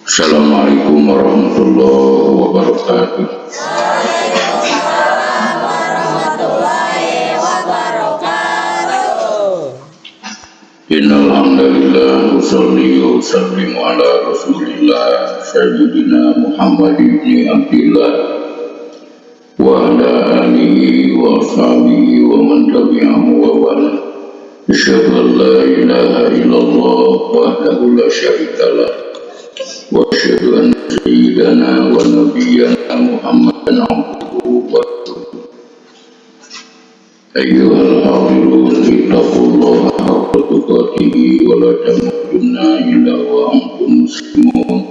Assalamualaikum warahmatullahi wabarakatuh. Waalaikumsalam warahmatullahi wabarakatuh. Innal hamdalillah usalli wa usallimu ala Rasulillah sayyidina Muhammad ibn Abdillah wa ala alihi wa ashabihi wa man tabi'ahu wa wala. Asyhadu an la ilaha illallah wahdahu la syarika lah wa asyhadu anna sayyidana wa nabiyyana Muhammadan abduhu wa rasuluh. Ayyuhal hadirun ittaqullaha haqqa tuqatih wa la tamutunna illa wa antum muslimun.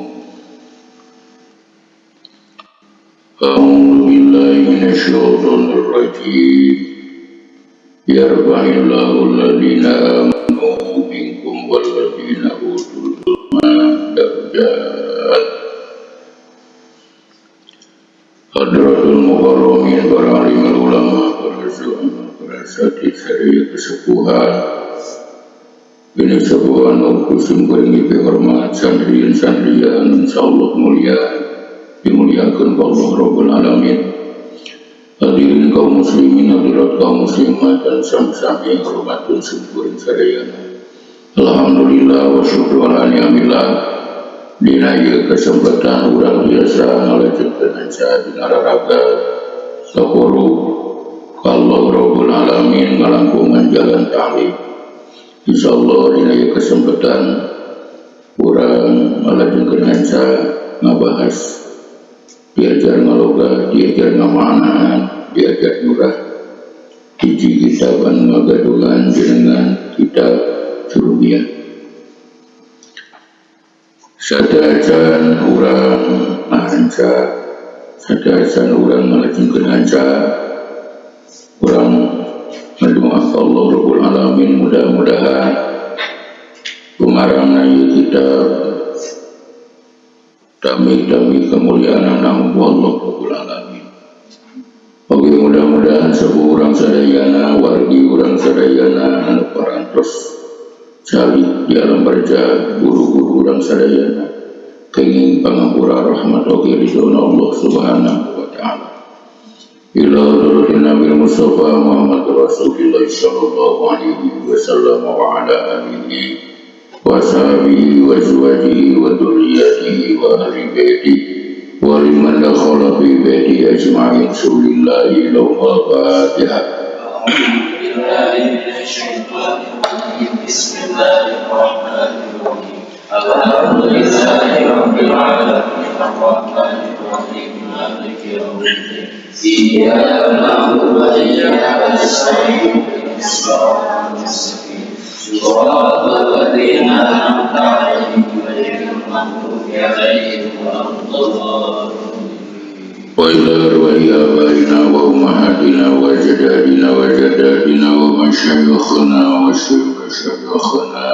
A'udzu billahi minasyaitonir rajim. Yarfa'illahu alladhina amanu minkum walladhina utul ilma darajat. Hadratul mukarramin, para alim ulama, para zu'ama, para asatid sadaya kesepuhan. Ini sepuhan kusim kuring hormat santri santrian insyaallah mulia dimuliakan Allah Rabbul Alamin. Hadirin kaum muslimin, hadirat kaum muslimat dan sami-sami hormatun simkuring sadayana. Alhamdulillah wa syukru ala ni'amillah. Dina ieu kesempatan urang biasa ngalajengkeun hanca dina raraga taqarrub ka Allah Rabbul Alamin ngalangkungan jalan ta'lim. Insyaallah dina ieu kesempatan urang ngalajengkeun hanca ngabahas diajar ngaloga, diajar ngamanaan, diajar murah hiji kitab anu ngagaduhan jenengan kitab Jurumiyah. Sadacan urang ngahanca, sadacan urang ngalajengkeun hanca, urang ngadoa ka Allah Rabbul Alamin mudah-mudahan pengarangna ieu kitab tami-tami kemuliaan Allah Rabbul Alamin. Oke, mudah-mudahan sepuh urang sadayana, wargi urang sadayana anu parantos calik di alam barja, guru-guru urang sadayana kenging pangampura rahmat oge ridho Allah Subhanahu wa taala. Ila hadratin Nabi Mustafa Muhammad Rasulullah sallallahu alaihi wasallam wa ala alihi wa sahbihi wa azwajihi wa dzurriyyatihi wa ahli baitihi wa liman dakhala fi baitihi ajma'in. Sulillahi lahumul Fatihah. Bismillahirrahmanirrahim. Alhamdulillahi rabbil alamin arrahmanir rahim maliki yaumiddin. Iyyaka na'budu wa iyyaka nasta'in. Ihdinas siratal mustaqim. Siratal ladzina an'amta 'alaihim ghairil maghdubi 'alaihim waladdallin. Wa ila arwahi abaina wa ummahatina wa ajdadina wa jaddatina wa masyayikhina wa masyayikhina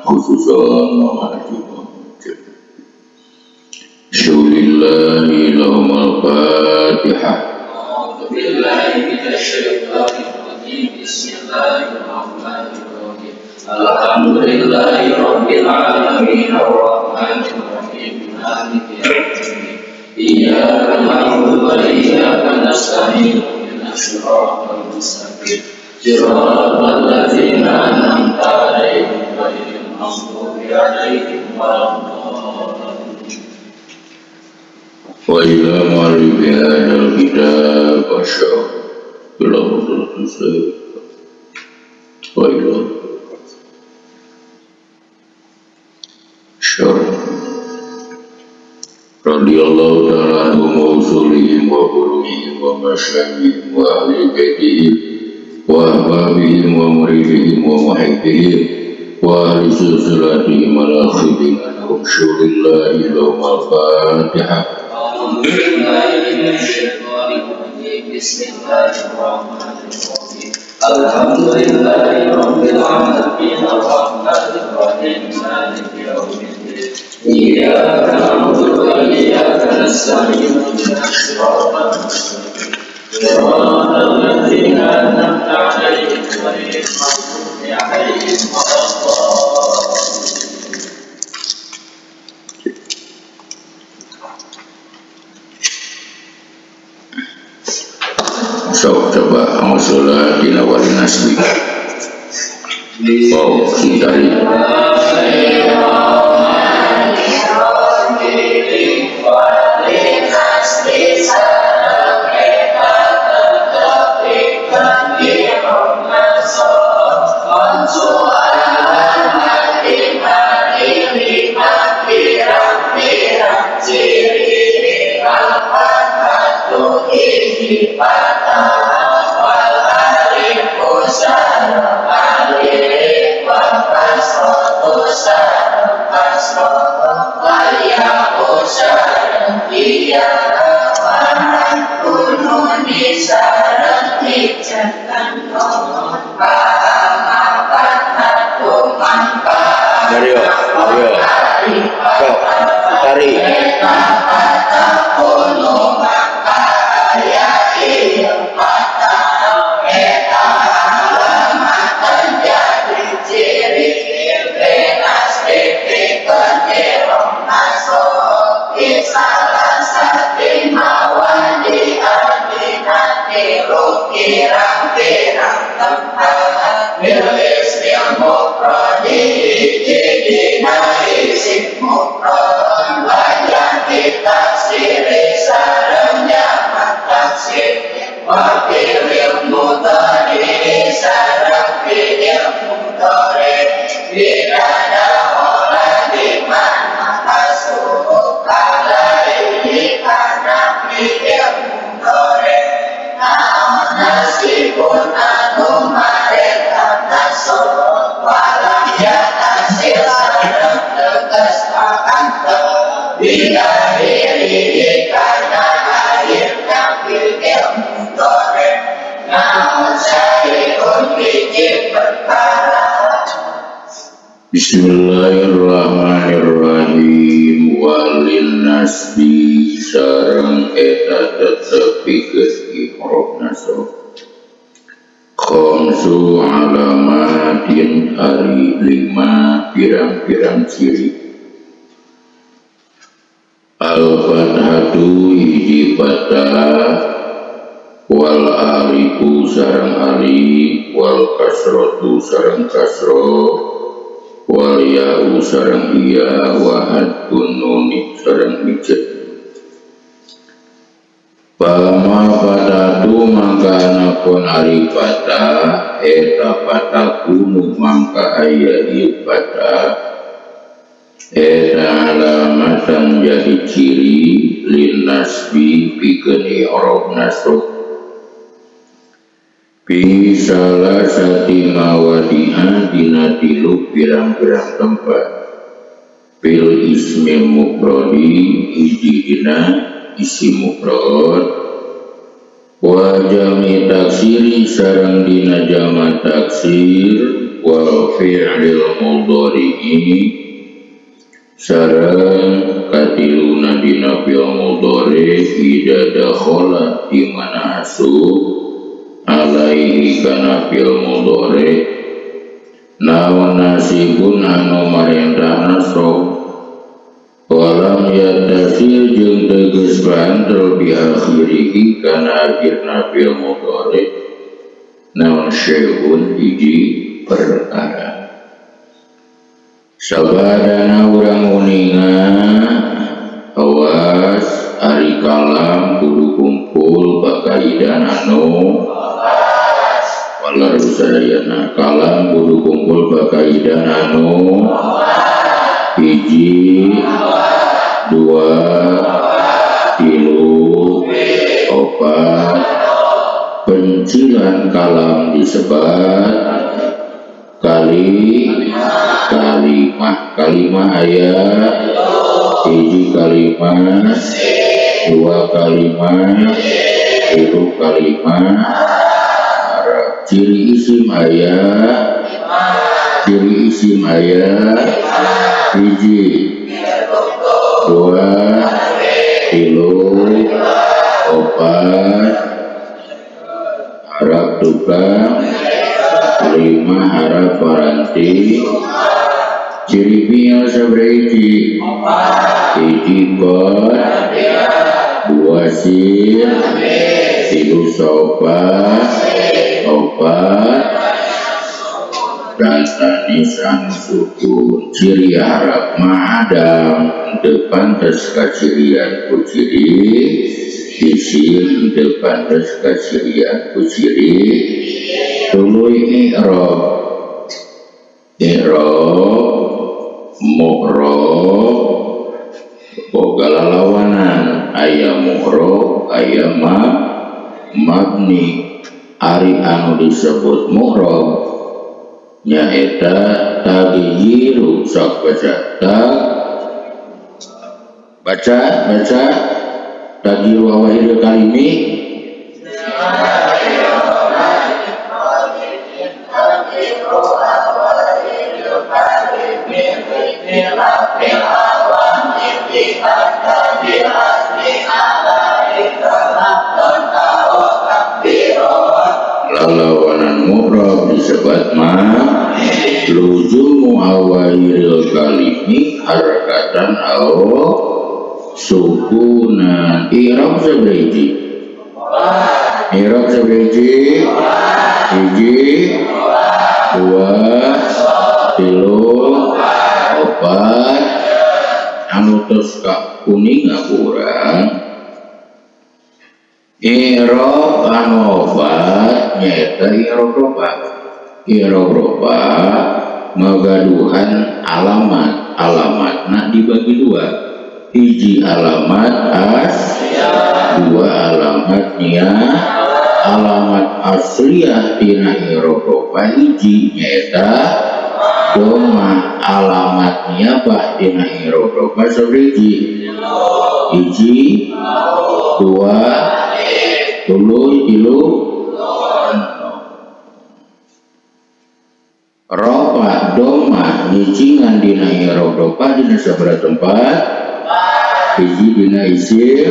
khususan wa mahajirina. Syulillahi lahumul Fatihah. A'udzu billahi minasyaitonir rajim. Bismillahirrahmanirrahim. Alhamdulillahi rabbil alamin arrahmanir rahim maliki yaumiddin. Iyyaka na'budu wa iyyaka nasta'in. Ihdinas siratal mustaqim. Siratal ladzina an'amta 'alaihim ghairil maghdubi 'alaihim waladdallin. Wa ila mu'allifi hadzal kitab asy'ar ila hadratis wa ila syarh radhiyallahu ta'ala anhum wa usulihim wa furu'ihim wa masyayihim wa ahli baitihim wa ahbabihim wa muridihim wa muhibbihim wa ahli silsilatihim ala khidin anhum syulillahi lahum al-Fatihah. A'udzu billahi minasyaitonir rajim. Bismillahirrahmanirrahim. Alhamdulillahi rabbil alamin arrahmanir rahim maliki yaumiddin. Iyyaka na'budu wa iyyaka nasta'in. Ihdinas siratal mustaqim. Siratal الذين أنعمت عليهم غير المغضوب عليهم ولا الضالين. Sok coba usulah dina wali nasbi. Oh, sintari. Mario, Mario, sok, tari. Bismillahirrahmanirrahim. Walin nasbi sareng eta tetep pikeun i'rab nasab. Khamsu alamatin ari lima pirang-pirang ciri. Al-fathatu hiji fathah, wal alifu sareng alif, wal kasratu sareng kasroh, wal ya'u sareng iya, wa hadfun nuni sareng hijab. Fama fathatu mangka anapun ari fathah eta fathah kunu mangka aya ieu fathah eta alamatan jadi ciri lin nasbi pikeun i'rab nasab. Fi salasati mawadi'a dina tilu pirang-pirang tempat. Fil ismi mufradi hiji dina isim mufrad, wa jami taksiri sareng dina jama taksir, wal fi'lil mudhari'i sareng katiluna dina fi'il mudhari idza dakhala di mana asup alaihi kana fi'il mudhari naon nasibun anu marentah nasab walam yatasil jeung tegas bantel bi akhirihi kana akhirna fi'il mudhari naon syai'un hiji perkara. Sabadana urang uninga awas ari kalam kudu kumpul bakaidan anu walar sadayana kalam kudu kumpul bakaidan anu hiji, dua, tilu, opat. Pencilan kalam disebat kali kalimah. Kalimah aya hiji kalimah, dua kalimah, tilu kalimah. Ciri isim aya, ciri isim aya hiji, dua, tilu, opat. Arab harap tukang, 5 harap paranti. Ciri fiil sabaraha hiji? 1 qad, 2 sin, 3 sofa, 4 tanis anu sukun. Ciri harap mah adam teu pantes kacirian ku ciri isim, teu pantes kacirian ku ciri tuluy i'rab. I'rab mu'rab boga lalawanan, aya mu'rab aya mabni. Ari anu disebut mu'rab nyaeta tagyiru. Sok baca tag, baca baca tagyiru awahiril kalimi. Lalawanan mu'rab disebut ma luzumu awairil kalimi harakatan au sukunan. I'rab sabaraha hiji? I'rab sabaraha hiji? 1, 2, 3, 4. Anu tos ka kuning urang i'rab anu opat nyaeta i'rab rofa. I'rab rofa ngagaduhan alamat. Alamatna dibagi 2, 1 alamat as, 2 alamat nia. Alamat asliyah tina i'rab rofa 1 nyaeta doma. Alamat niabah tina i'rab rofa sabaraha hiji? 1, 2, 3, 3. Rofa doma nyicingan dina i'rab rofa dina sabaraha tempat? 1 dina isim,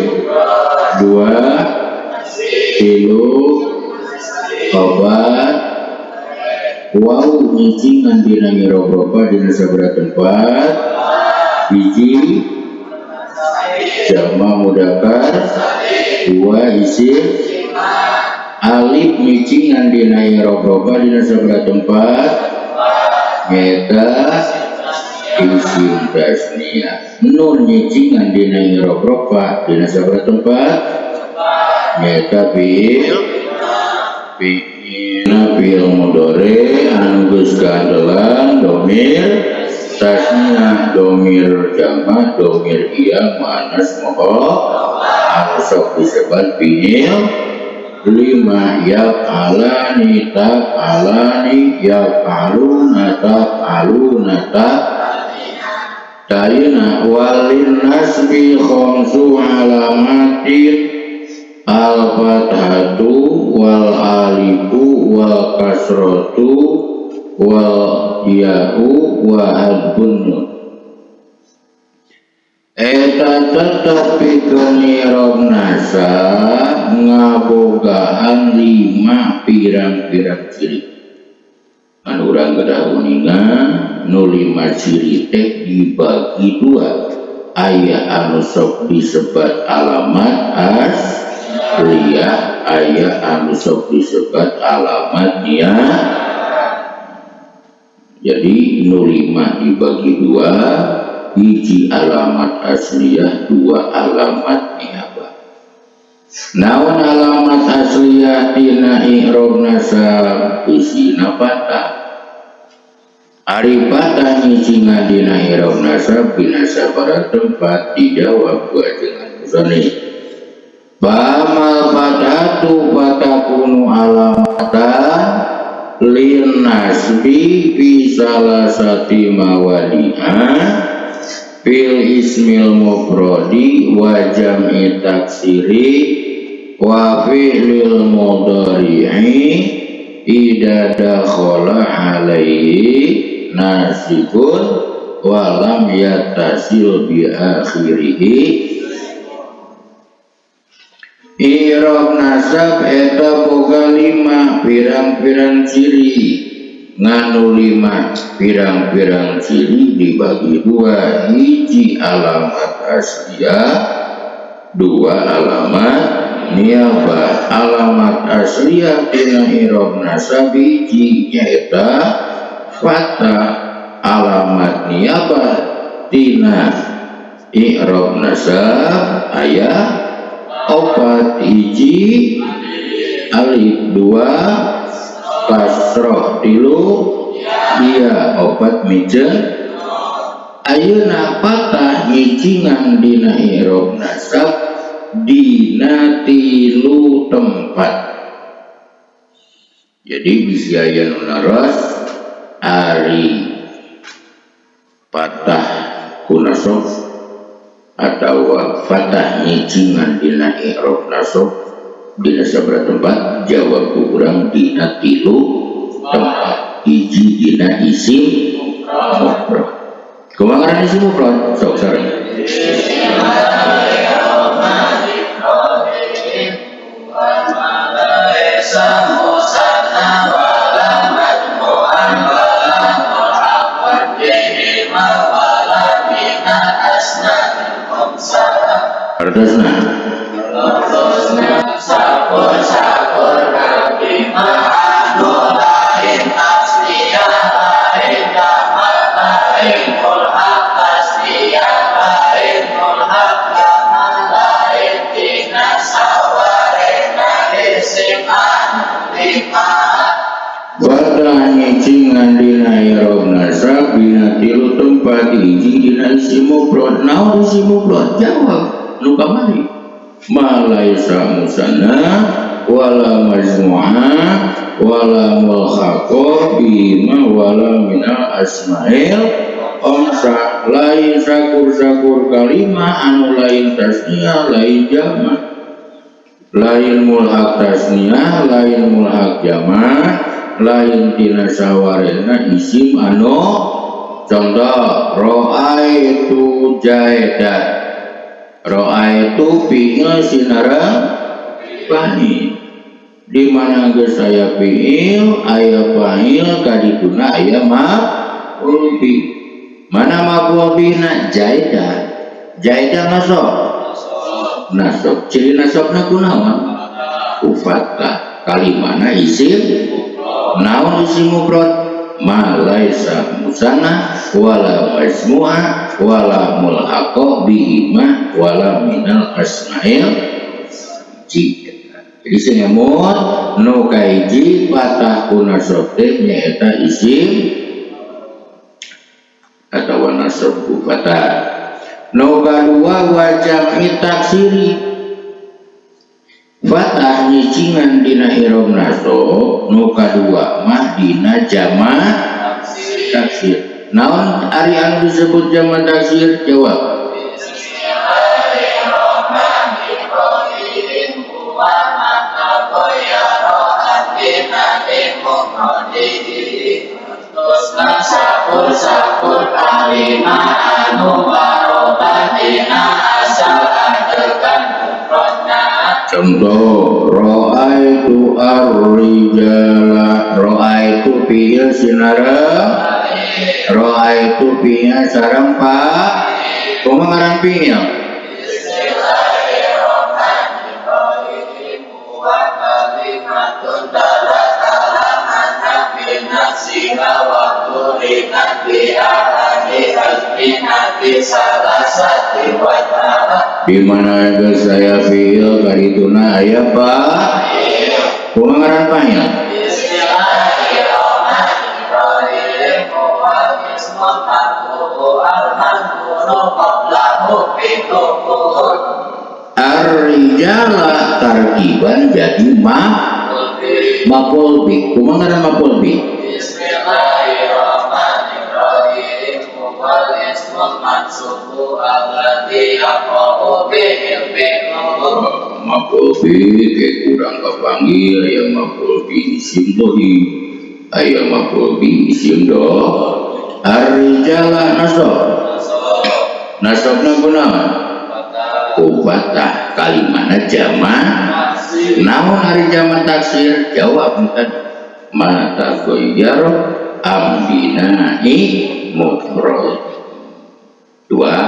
2, 3, 4. Waw nyicingan dina i'rab rofa dina sabaraha tempat? 1 jama mudakar, 2 isim. Alif nyicingan dina i'rab rofa dina sabaraha tempat? Nyaeta isim tasniyah. Nun nyicingan dina i'rab rofa dina sabaraha tempat? Nyaeta fiil fiil mudhari anu geus kaandelan domir tasniyah, domir jama, domir iya muannas mukhatab anu sok disebat fiil 5. Yaf'alani taf'alani yaf'aluna taf'aluna ta. Tayina walin nasbi khamsu alamatin al fathatu wal alifu wal kasratu wal ya'u wa hadfun nun. Eta tetep pikeun i'rab nasab ngabogaan 5 pirang-pirang ciri. Anu urang kedah uninga nu 5 ciri teh dibagi 2. Aya anu sok disebat alamat asliyah, aya anu sok disebat alamat nia. Jadi nu 5 dibagi 2, 1 alamat asliyah, 2 alamat niabah. Naon alamat asliyah tina i'rab nasab? Isina patah. Ari patah nyicingan dina i'rab nasab dina sabaraha tempat dijawab ku ajengan musannif. Famal fathatu fatakunu alamatan lin nasbi fi salasati mawadi'a fil ismil mufradi wa jam'i taksiri wa fi'lil mudhari'i idza dakhala alaihi nasibun wa lam yattasil bi akhirih. I'rob nasab eta boga 5 pirang-pirang ciri. Nganu 5 pirang-pirang ciri dibagi 2, hiji alamat asliyah, 2 alamat niabah. Alamat asliyah tina i'rob nasab hiji nyaeta fathah, alamat niabah tina i'rob nasab aya 4, hiji alif, 2 kasroh, 3 iya, 4 miceun. Ayeuna patah nyicingan dina i'rob nasab dina 3 tempat. Jadi bisi aya nu naros ari patah ku nasab atawa fatah nyicingan dina i'rob nasab dina sabaraha tempat? Jawab ku urang dina 3 tempat. Hiji dina isim mufrad. Kumaha ngaran isim mufrad? Sok sareng. Artosna sakur-sakur kalima anu lain asliyah lain jamak lain mulhaq asliyah lain mulhaq jamak lain tina sawarena isim anu lima. Fatah nyicingan dina i'rob nasab dina 3 tempat. Hiji dina isim mufrad. Naon isim mufrad? Jawab nu kamari. Ma laisa musanna wala majmu'a wala mulhaqa bima wala minal asma'il khamsah. Lain sakur-sakur kalima anu lain tasniah lain jama, lain mulhaq tasniah lain mulhaq jama, lain tina sawarena isim anu contoh ra'aitu jaidan. Ra'aitu fi'il sinareng fa'il. Di mana geus aya fi'il aya fa'il kadituna aya maf'ul bih. Mana maf'ul bihna? Jaidan. Jaidan nasab. Nasab. Ciri nasabna kunaon? Ku fathah. Kalimana isim naon isim mufrad? Ma laisa musanna wala majmu'a wala mulhaqa bihima wala minal asma'il ji. Jadi sing emut nu kahiji patah ku nasab teh nyaeta isim atawa nasab ku fatah. Nu kadua wa jam'i taksiri. Fatah nyicingan dina i'rob nasab nu kadua mah dina jama taksir. Naon ari anu disebut jama taksir? Jawab. Sakur-sakur kalima anu barobatina asal adegan mufradna. Contoh ra'aitu ar-rijala. Ra'aitu fi'il sinareng, ra'aitu fi'il sareng fa. Kumaha ngaran fi'il? Bismillahirrahmanirrahim. Wa kalimatun dalat ala manafin nafsiha wa qurinat bi ahadi azminati salasati wa ta'ala. Di mana geus aya fi'il kadituna aya fa. Kumaha ngaran fa'il? Bismillahirrahmanirrahim. Wa ismun marfu'u al-manqulu qablahu bi tuqul. Ar-rijala tarkiban jadi ma maf'ul bih. Kumaha ngaran maf'ul bih? Bismillahirrahmanirrahim. Wal ismul mansubu alladzi yaqa'u bihil fi'lu. Maf'ul bih ke kurang kapanggil aya maf'ul bih isim dohi, aya maf'ul bih isim do. Ar-rijala nasab. Nasabna kunaon? Ku Ku fatah kalimahna jama naon ari jama taksir? Jawab tadi ma taghayyara am bina'i mufrad. Dua.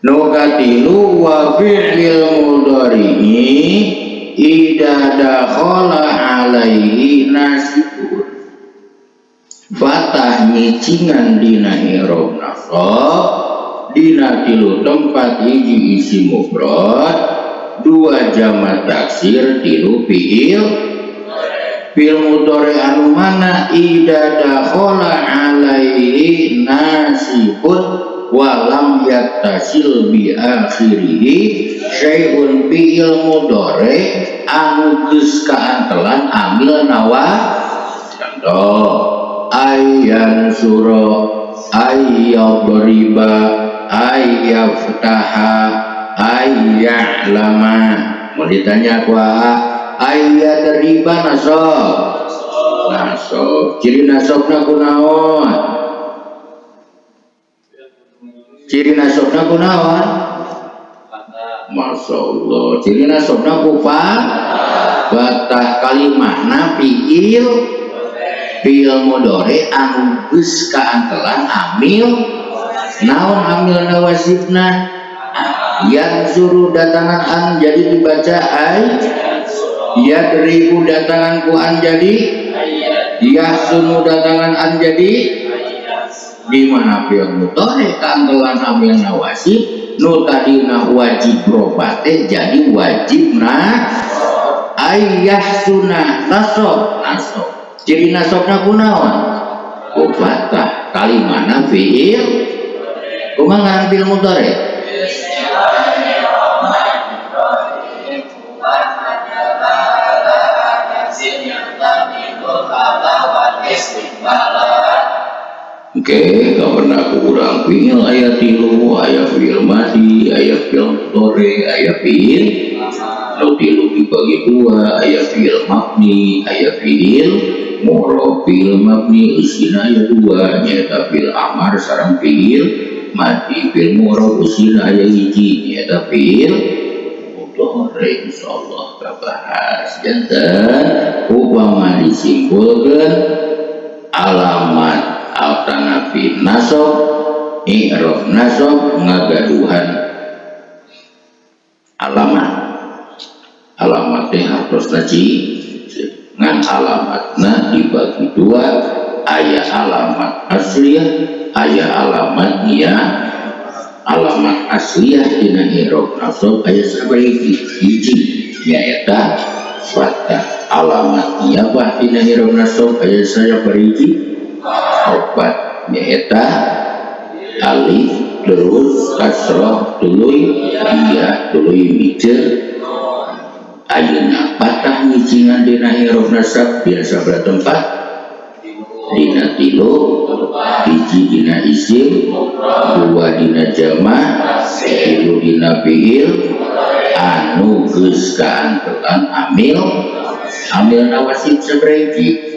Nu katilu wa fi'lil mudhari'i idza dakhala alaihi nasibun. Fatah nyicingan dina i'rob nasab dina tilu tempat: hiji isim mufrad, dua jama taksir, tilu fi'il. Fi'il mudhari anu mana? Idza dakhala alaihi nasibun walam yattasil bi akhirihi syai'un. Fi'il mudhari anu geus kaantelan amil nawa. Contoh ayyan suro, ayyadriba, ayyaftaha, ayya'lama. Mau ditanya ku ayyadriba nasab? Nasab. Ciri nasabna kunaon? Ciri nasabna kunaon? Masya Allah, ciri nasabna ku fatah kalimahna fi'il, fi'il mudhari anu geus kaantelan amil naon? Amil nawasibna. Yansuru datangan an jadi dibaca ay, yadribu datangan ku an jadi yahsunu, datangan an jadi. Di mana fi'il mudhari kaantelan amil nawasib, nu tadina wajib robate jadi wajib na. Ayyahsuna nasab? Nasab. Ciri nasabna kunaon? Ku fatah kalimahna fi'il. Kumaha fi'il mudhari? Bismillahirrahmanirrahim. Wa ala nafsin yantamilu ala wal istiqbala. Oke, karena kurang fi'il aya tilu, aya fi'il madi, aya fi'il mudhari, aya fi'il nu tilu dibagi dua, aya fi'il mabni, aya fi'il mu'rob. Fi'il mabni isina aya dua, nyaeta fi'il amar sareng fi'il madi. Fi'il mu'rob isina aya hiji, nyaeta fi'il mudhari. Insyaallah kabahas. Janten upama disimpulkeun alamat alternatif nasab, i'rob nasab ngagaduhan alamat. Alamat teh hartosna ngan alamatna dibagi dua, aya alamat asliyah, aya alamat nia. Alamat asliyah dina i'rob nasab aya sabaraha? Hiji, nyaeta fathah. Alamat niabah dina i'rob nasab aya sabaraha? Opat, nyaeta alif terus kasroh tuluy iya tuluy miceun. Ayeuna patah nyicingan dina i'rob nasab dina sabaraha tempat? Dina tilu: hiji dina isim, dua dina jama, tilu dina fi'il anu geus kaantelan amil. Amil nawasib sabaraha hiji?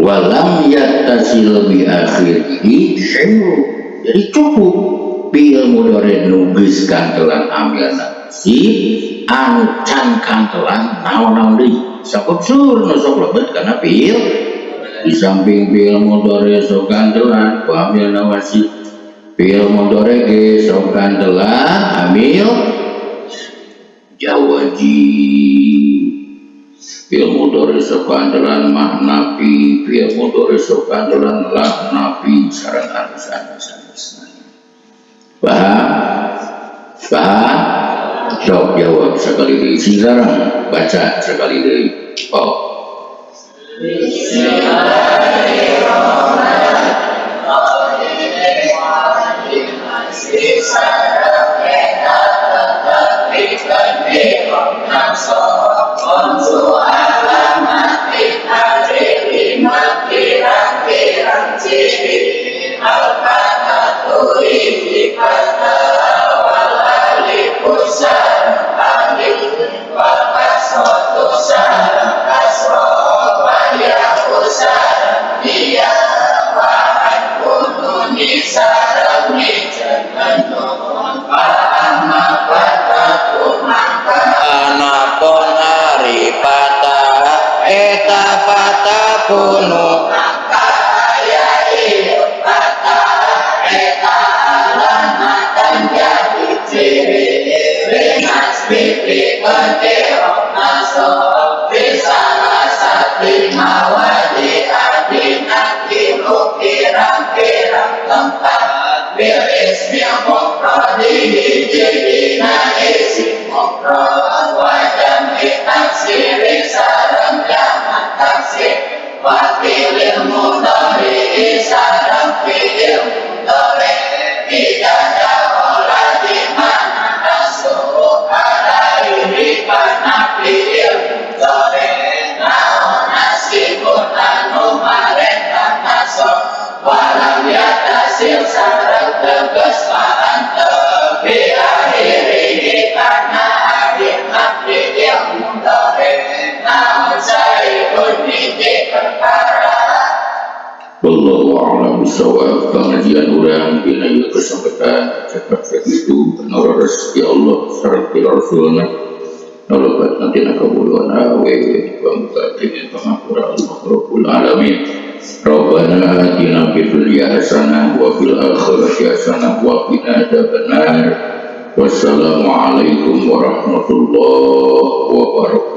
Walam yattasil bi akhirihi syai'un. Jadi cukup fi'il mudhari nu geus kantelan amil nawasib anu can kantelan naon-naon deui, sabab sur nu sok lebet kana fi'il. Di samping fi'il mudhari sok kantelan ku amil nawasib, fi'il mudhari ge sok kantelan amil jawazim, fi'il mudhari sok kantelan mah nafi, fi'il mudhari sok kantelan lah nafi, sareng anu sanes-sanesna. Paham? Paham? Sok jawab sekali deui, sing sareng baca sekali deui. Oh. Bismillahirrahmanirrahim. Kita tetap alamat lima pirang-pirang ciri al-fatatu kata wal alifu sareng alif wal kasratu sareng kasroh wal ya'u sareng ya wa nuni sareng miceun. Fatakunu maka aya ieu fathah eta alamatan jadi ciri linasbi pikeun i'rob nasab fi salasati mawadi'a dina tilu pirang-pirang tempat bil ismil mufradi hiji dina isim mufrad wa jam'i taksiri sareng jamak taksir wa fi'lil mudhari sareng fi'il mudhari idza dakhala di mana masuk alaihi kana fi'il mudhari naon nasibun anu marentah nasab walam yattasil sareng tegas paanteu bi akhirihi kana akhirna fi'il mudhari naon syai'un hiji perkara. Wallahu a'lam bishawab. Pengajian urang dina ieu kesempatan cekap sakitu. Nora rezeki Allah sareng Rasulna, nu lepat tina kabodohan awewe, pamuka tina pangapura Allah Rabbul Alamin. Rabbana atina fid dunya hasanah wa fil akhirati hasanah wa qina adzabannar. Wassalamualaikum warahmatullahi wabarakatuh.